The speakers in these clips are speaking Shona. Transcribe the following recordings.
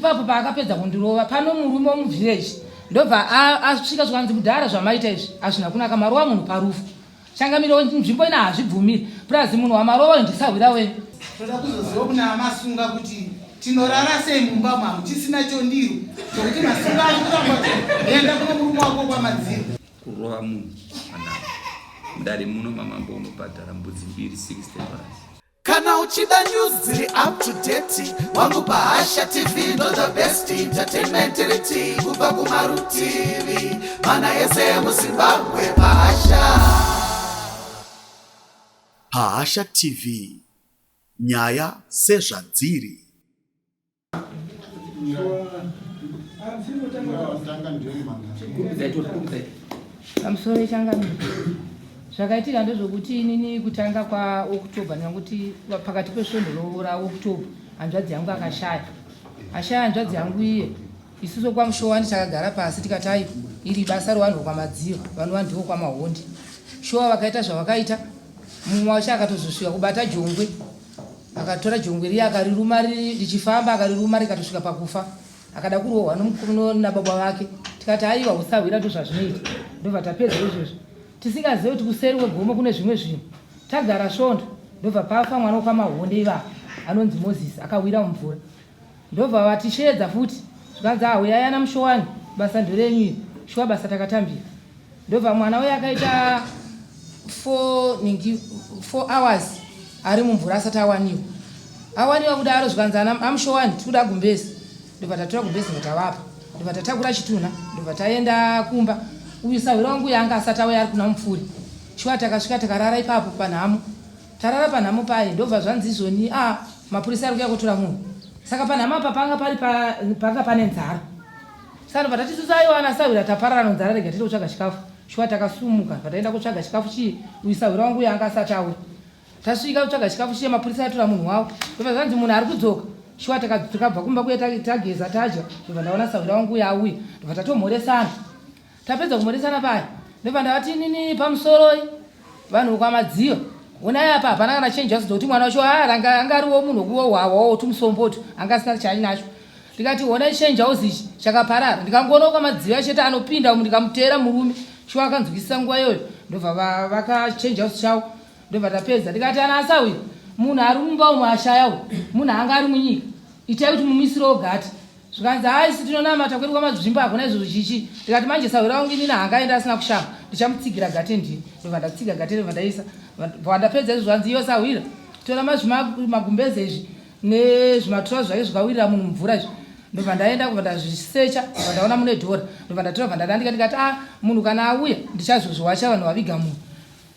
Ipapo paakapedza kundirova pano murume wemuvillage ndobva asvika zvikanzi kudhara zvamaita izvi hazvina kunaka marova munhu parufu. Changamire nzvimbo ina hazvibvumiri plus munhu wamarova uyu ndisahwira wenyu. Toda kuzoziva kuna Masunga kuti tinorara sei mumba umu hamuchisina chondiro chokuti Masunga ari kuramba kuti enda kuno murume wako kwaMadziro. Kurova munhu panhamo. Mudare muno mamambo unobhadhara mbudzi mbiri 60 dollars. Kana uchida news dziri up to date wangu paHasha TV ndo the best entertainment riti kubva kumarutivi mana ese emuZimbabwe paHasha. PaHasha TV nyaya sezvadziri. Pamusoro changamire, zvakaitika ndezvokuti inini kutanga kwaOctober ndinganguti pakati pesvondo raOctober hanzvadzi yangu akashaya. Ashaya hanzvadzi yangu iye isusu kwaMushowani takagara pasi tikati ai iri basa revanhu vokwaMadziva vanova ndivo kwaMahondi. Shuwa vakaita zvavakaita mumwe wacho akatozosvika kubata jongwe Akatora jongwe riya akariruma richifamba akariruma rikatosvika pakufa. Akada kurohwa nababa vake. Tikati aiwa usahwira ndozvazvinoita. Ndobva tapedza izvozvo. Tisingazive kuti kuseri kwegomo kune zvimwe zvinhu. Tagara svondo ndobva pafa mwana wekwaMahonde ivava anonzi Moses akawira mumvura. Ndobva vatisheedza futi zvikanzi ah huyai ana Mushowani basa ndorenyu iri. Shuwa basa takatambira. Ndobva mwana uya akaita 4 ningi 4 hours ari mumvura asati awaniwa. Awaniwa kudaro zvikanzi ana amushowani tikuda gumbezi. Ndobva tatora gumbezi ndobva tavapa. Ndobva tatakura chitunha ndobva taenda kumba. Uyu sahwira wangu uyu anga asati auya ari kuna Mupfuri. Shuwa takasvika takarara ipapo panhamo. Tarara panhamo paye ndobva zvanzi izvoni ah mapurisa ari kuuya kotora munhu. Saka panhamo apa panga pari panga pane nzara. Saka ndobva tati isusu aiwa ana sahwira taparara nenzara rega tiende kutsvaga chikafu. Shuwa takasumuka bva taenda kutsvaga chikafu chii uyu sahwira wangu uyu anga asati auya. Tasvika kutsvaga chikafu chiye mapurisa atora munhu wavo. Ndobva zvanzi munhu ari kudzoka. Shuwa takabva kumba kuye tageza tadya ndobva ndaona sahwira wangu uyu auya. Ndobva tatomhoresana. Tapedza kumhoresana paya ndobva ndavati inini pamusoroi vanhu vokwaMadziva honai apa hapana kana change house ndokuti mwana wacho ah, anga anga ariwo munhu wekuwohwawawo tumusombotu anga asina chaainacho ndikati honai change house ichi chakaparara ndikangoona kwaMadziva chete anopinda umu ndikamuteera murume shuwa akanzwisisa nguva iyoyo ndobva vaka change house chavo ndobva tapedza ndikati ana asauya munhu ari mumba umu ashaya uyu munhu anga ari munyika itai kuti mumisirewo gati Zvikanzi haa isu tinonamata kwedu kwaMadzvimba hakuna izvozvo chichi. Ndikati manje sahwira wangu inini haangaende asina kushamba ndichamutsigira gate ndini. Ndobva ndatsiga gate ndobva ndaisa. Bva ndapedza izvo zvanzi iwe sahwira tora magumbeze izvi nezvimatura zvake zvikawirira munhu mumvura izvi. Ndobva ndaenda kubva ndazvisecha ndobva ndaona mune dhora ndobva ndatora bva ndadandika ndikati ah munhu kana auya ndichazozviwacha vanhu vaviga munhu.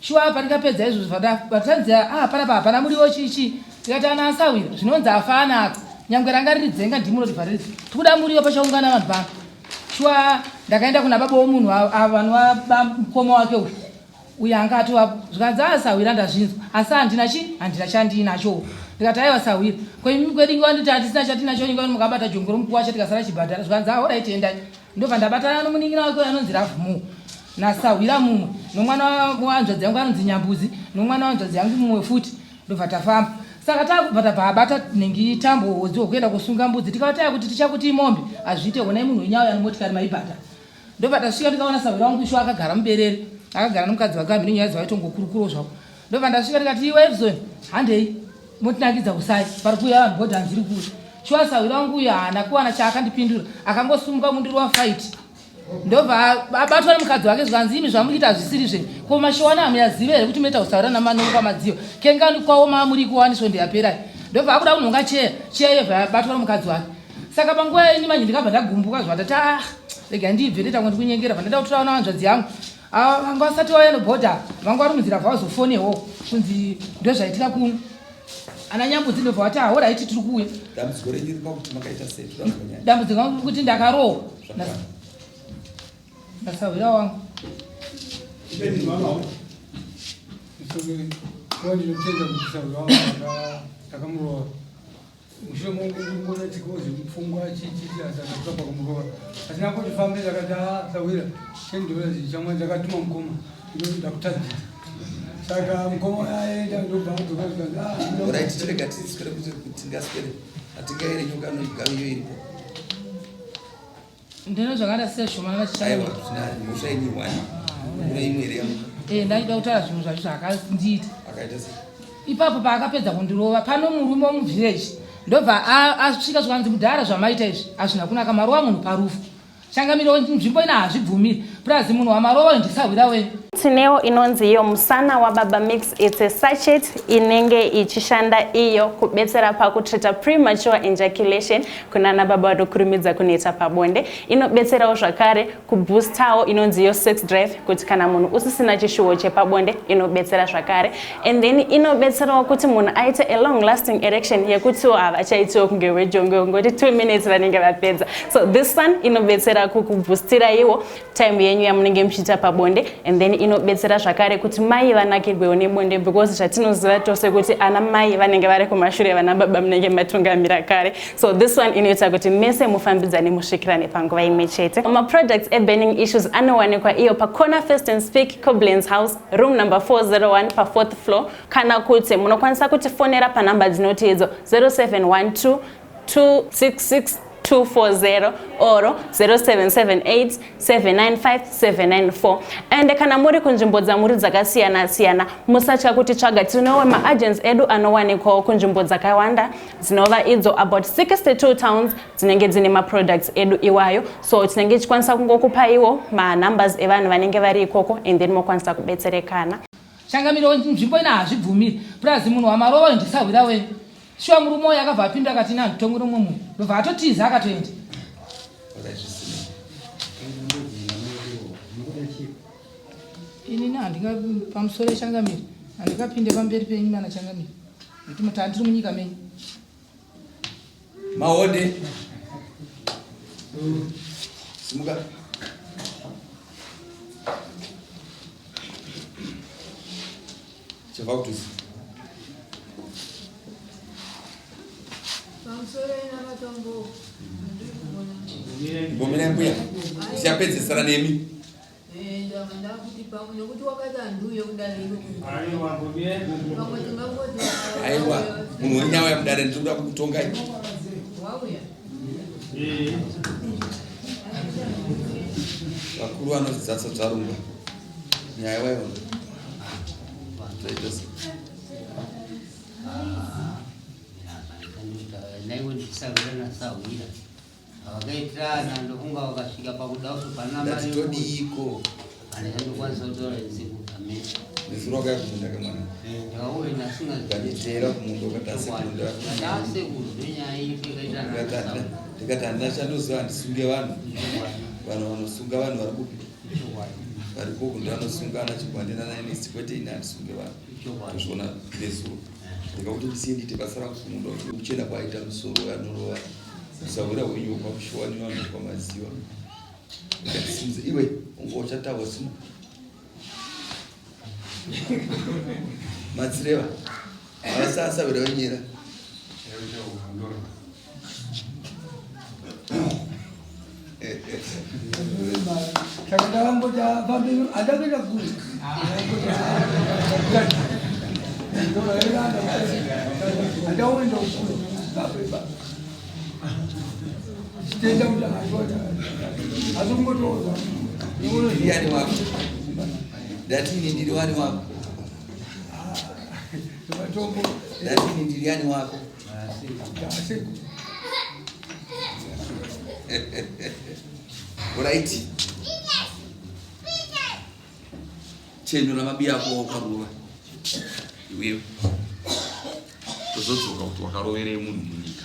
Shuwa apa ndikapedza izvozvo vatanzi ah panapa hapana muriwo chii chii ndikati ana asawira zvinonzi afa anaka nyangwe ranga riri dzenga ndimi munotivhariridza tikuda muriwo pachaungana vanhu pano shuwa ndakaenda kuna baba womunhu vanova mukoma wake uyu uyo anga atovapo zvikanzi ah sahwira ndazvinzwa asi handina chi handina chandiinacho ndikati aiwa sahwira kwedu inga wanditi hatisina chatinacho inga mukabata jongoro mukuwasha tikasara chibhadhara zvikanzi ah horaiti endai Ndobva ndabatana nomunin'ina wake uyo anonzi Ravmore nasahwira mumwe nomwana wehanzvadzi yangu anonzi Nyambuzi nomwana wehanzvadzi yangu mumwe futi ndobva tafamba. Saka takubva tabva abata nhingi tambo hodzi hwokuenda kosunga mbudzi tikava taya kuti tichakuti imombe hazviite honai munhu wenyu auya nemotikari maibhadhara. Ndobva tasvika ndikaona sahwira wangu isho akagara muberere akagara nomukadzi wake hameno nyaya dzavaitongokurukurawo zvavo. Ndobva ndasvika ndikati iwe Evison handei motinakidza kusai pari kuuya vanhu bhodha hanziri kuuya shuwa sahwira wangu uyo haana kuwana chaakandipindura akangosumuka kundirova fight ndobva abatwa nemukadzi wake zvikanzi imi zvamuri kuita hazvisiri zvenyu ko mashowana hamuyazive here kuti munoita kusahwira namanokwa madziva kengani kwawo maamuri kuwani svondo yaperai ndobva akuda kunhonga cheya cheya yobva yabatwa nomukadzi wake saka panguva ini manje ndikabva ndagumbuka zvandati ah rega ndibve ndoita ndikunyengera bva ndaida kutora vana vanzvadzi yangu Ava vanga vasati vauya nebhodha vanga vari munzira bva vazofonewo kunzi ndozvaitika kuno ana Nyambudzi ndobva vati ahoraiti tiri kuuya. Dambudziko renyu riri pakuti makaita sei? Toda kunzwa nyaya. Dambudziko rangu kuti ndakarohwa nasahwira wangu. Ndinotenda kuti sahwira wangu ndakamurova mushure monge ndingonetsekawo zvemupfungwa chichii asi akasvika pakumurova asi ndangoti fambe ndakati a sahwira $10 chamwa ndakatuma mukoma ndinoti ndakutadzidza saka mukoma aenda ndobva adzoka zvikanzi ah, Alright, chirega tiswere kuti tingaswere. Hatingaire nyoka anoigavi iyo iripo. Ndino zvakada sezvo mwana Aiwa, mhosva ini one. Kuna imwe here yamuka? Eh, ndaida kutaura zvinhu zvacho zvaakandiita. Akaita sei? Ipapo paakapedza kundirova pano murume wemuvillage ndobva asvika zvikanzi mudhara zvamaita izvi hazvina kunaka marova munhu parufu. Changamire nzvimbo ina hazvibvumiri plus munhu wamarova ndisahwira wenyu. Tinewo inonzi iyo musana wababa mix it's a sachet inenge ichishanda iyo kubetsera pakutreata premature ejaculation kunana baba vanokurumidza kuneta pabonde. Inobetserawo zvakare kuboostawo inonzi iyo sex drive kuti kana munhu usisina chishuwo chepabonde inobetsera zvakare. And then inobetserawo kuti munhu aite a long lasting erection yekutiwo havachaitiwo kunge wejongwe ngoti 2 minutes vanenge vapedza. So this one inobetsera kukubhoostiraiwo time yenyu yamunenge muchiita pabonde and then inobetsera zvakare kuti mai vanakirwewo nebonde because zvatinoziva tose kuti ana mai vanenge vari kumashure vana baba munenge matungamira kare. So this one inoita kuti mese mufambidzane musvikirane panguva imwe chete. Maproducts eburning issues anowanikwa iyo pacorner First and Speak, Koblenz House, room number 401 pafourth floor, kana kuti munokwanisa kutifonera panhamba dzinoti idzo 0712 266 240 or 0778 795 794. And kana muri kunzvimbo dzamuri dzakasiyana siyana, musatya kuti tsvaga, tinowe maagents edu anowanikwawo kunzvimbo dzakawanda dzinova idzo about 62 towns dzinenge dzine maproducts edu iwayo. So tinenge tichikwanisa kungokupaiwo manumbers evanhu vanenge vari ikoko and then mokwanisa kubetserekana. Changamire nzvimbo ina hazvibvumiri plus munhu wamarova ndisahwira wenyu. Shuwa murume uyu akabva apinda akati ini handitongwi nomumwe munhu ndobva atotiza akatoenda. Inini handinga pamusoro changamire handingapinde pamberi penyu mana changamire nekuti mutandiri munyika menyu. Maonde. Simuka. Chabva kutusi. Mbomira mbuya. Tichapedzesana nemi. Aiwa, munhu wenyu auya mudare ndiri kuda kukutongai. Vakuru vanodzatsa dzarungwa. Nyaya waiona. Zvaita sei? Naiwe Vakaitirana ndofunga vakasvika pakuda kuzopanana mari. Todiiko? Handikwanisa kutaura nesiku amen. Nezuro wakauya kumunda kamwana. Ndakauya ndasinga. Ukanditeera kumunda ukati asekuru. Ndasekuru nenyaya iyi tikaitirana. Ndikati handina chandoziva handisunge vanhu. Vanhu vanosunga vanhu vari kupi? Vari koko ndovanosunga ana Chigwande nana Ernest kwete ini handisunge vanhu. Tozviona nezuro. Ndikakuti ndisiye ndiite basa rangu kumunda kuchena kwaita musoro anorova. Usahwira hwenyu hwekwamushowa nevanhu vekwamaziva. Ndikatisimudze iwe unga uchataura simu. Matsireva. Havasasahwira venyera. Saka ndakangoti pamberi handakuenda kure. Handakuenda kure. Chitenda kuti asi kungotoza. Ndiani wako? Ndati ini ndiri wani wako? Ndati ini ndiri ani wako? Alright. Chenura mabiya ako wakarova. Iwewe. Tozodzoka kuti wakaroverei munhu munyika.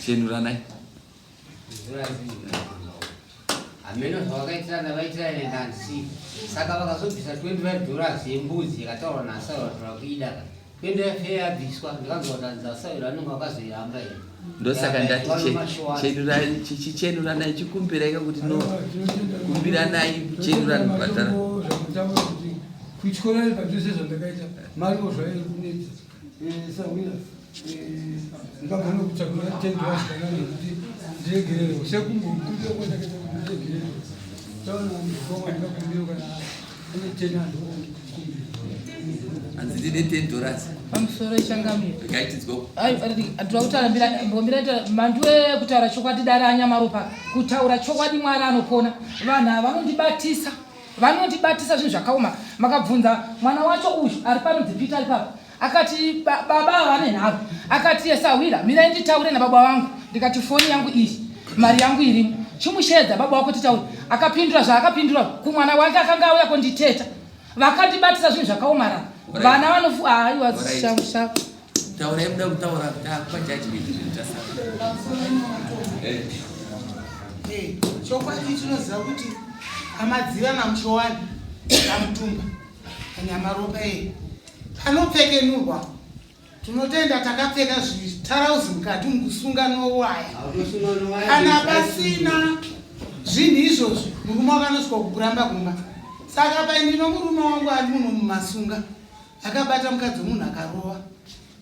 Chenuranai. Hameno zvavakaitirana vaitirana nendansi saka vakazobvisa 25 dollars yembudzi yakataurwa nasaura tora kuida ka 25 ye yabviswa ndikanzwa kuti hanzi asaura anenge vakazoiramba here ndosaka ndati chichenuranai chikumbirai ka kuti no kumbiranai chenurani kubhadhara kutyora padhuze zvandakaita mariwo zvaikunetsa sahwira ndingagona kutsvagura tende vasikana nekuti ndiregererwe sekungokumbira kwandakaita kuti ndiregererwe taona ndikoma ndikakumbira kana ane tena ndikumbira. Hanzi ndine 10 dollars. Pamusoro ichangamiro. Rikaitidzwa. Ndinoda kutaura mbira mbira mandiwe kutaura chokwadi dare anyamaropa kutaura chokwadi Mwari anopona. Vanhu ava vanondibatisa. Vanondibatisa zvinhu zvakaoma. Makabvunza mwana wacho uyu ari pano dzipita ari papa. Akati baba ava vane nharo. Akati yesahwira mirai nditaure nababa vangu. Ndikati foni yangu iyi mari yangu irimo. Chimusheedza baba wako titaure. Akapindura zvaakapindura kumwana wake akanga auya konditeta. Vakandibatisa zvinhu zvakaomarara. Vana vanofu aiwa sha. Taurai muda kutaura takupa judgment zvinhu tasara. Eh. eh, chokwadi tinoziva kuti amadziva namushowani amutumba anyamaropa ee panopfekenurwa tinotenda takapfeka zvitarauzi mukati mukusunga nowaya kana pasina zvinhu izvozvo murume wako anosvika kukuramba kumba saka paindino murume wangu ari muno mumasunga akabata mukadzi wemunhu akarova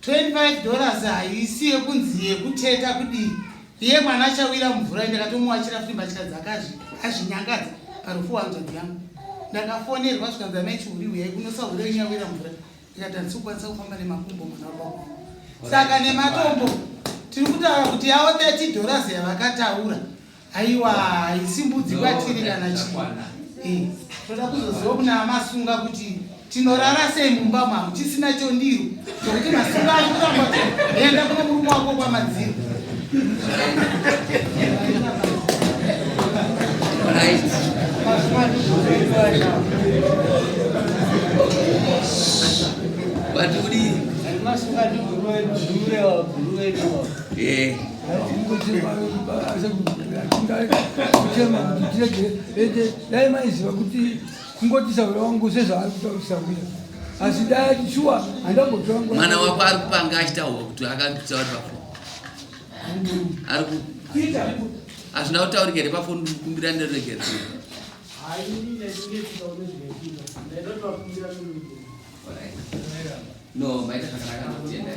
25 dollars haisi yekunzi yekuteta kudii iye mwana achawira mumvura ndakatomuwachira futi mbatya dzakazvi azvinyangadza parufu wanzvadzi yangu ndakafonerwa zvikanzi amai chihuri huyai kunosahura yenyu yawira mvura ndikati handisi kukwanisa kufamba nemakumbo mwana wababa saka nematombo tiri kutaura kuti yavo 30 dollars yavakataura Aiwa haisi mbudzi kwatiri kana chii. Eh, toda kuzoziva kuna amasunga kuti tinorara sei mumba mamu chisina chondiro chokuti masunga ari kuramba kuti enda kuno murume wako kwamadziro. Wati kudii? Masunga ndiguruwe. Eh. Dai maiziva kuti kungoti sahwira wangu sezvaari kutaura sahwira asi dai shuwa handambotora mwana wako ari kupanga achitaurwa kuti akanditaura pafoni ari hazvina kutaurika here pafoni kumbira neregero No, maita zvakanaka nokutenda.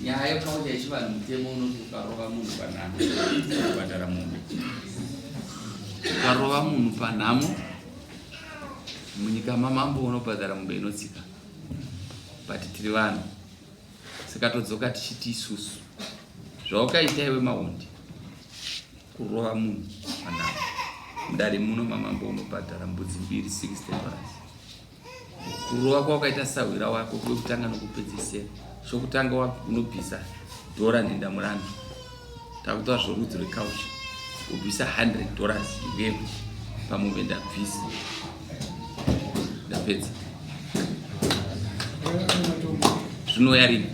Nyaya yekaucha yechivanhu mutemo unoti ukarova munhu panhamo kubhadhara mombe. Ukarova munhu panhamo munyika mamambo unobhadhara mombe inotsika. But tiri vanhu. Saka todzoka tichiti isusu zvawakaita iwe mahundi kurova munhu panhamo mudare muno mamambo unobhadhara mbudzi mbiri 60 dollars. Kurova kwawakaita sahwira wako kwekutanga nokupedzisira. Chokutanga unobvisa dhora nhendamurandu. Takutora zvorudzi rwecouch. Ubvisa 100 dollars iwewe pamombe ndabvisa. Ndapedza. Zvinouya rini?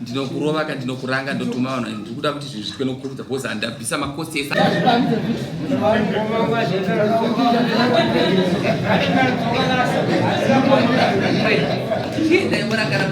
Ndinokurova ka ndinokuranga ndotuma vanhu ndiri kuda kuti zvinhu zviitwe nokukurumidza because handabvisa makosi ese. Ndaimona kana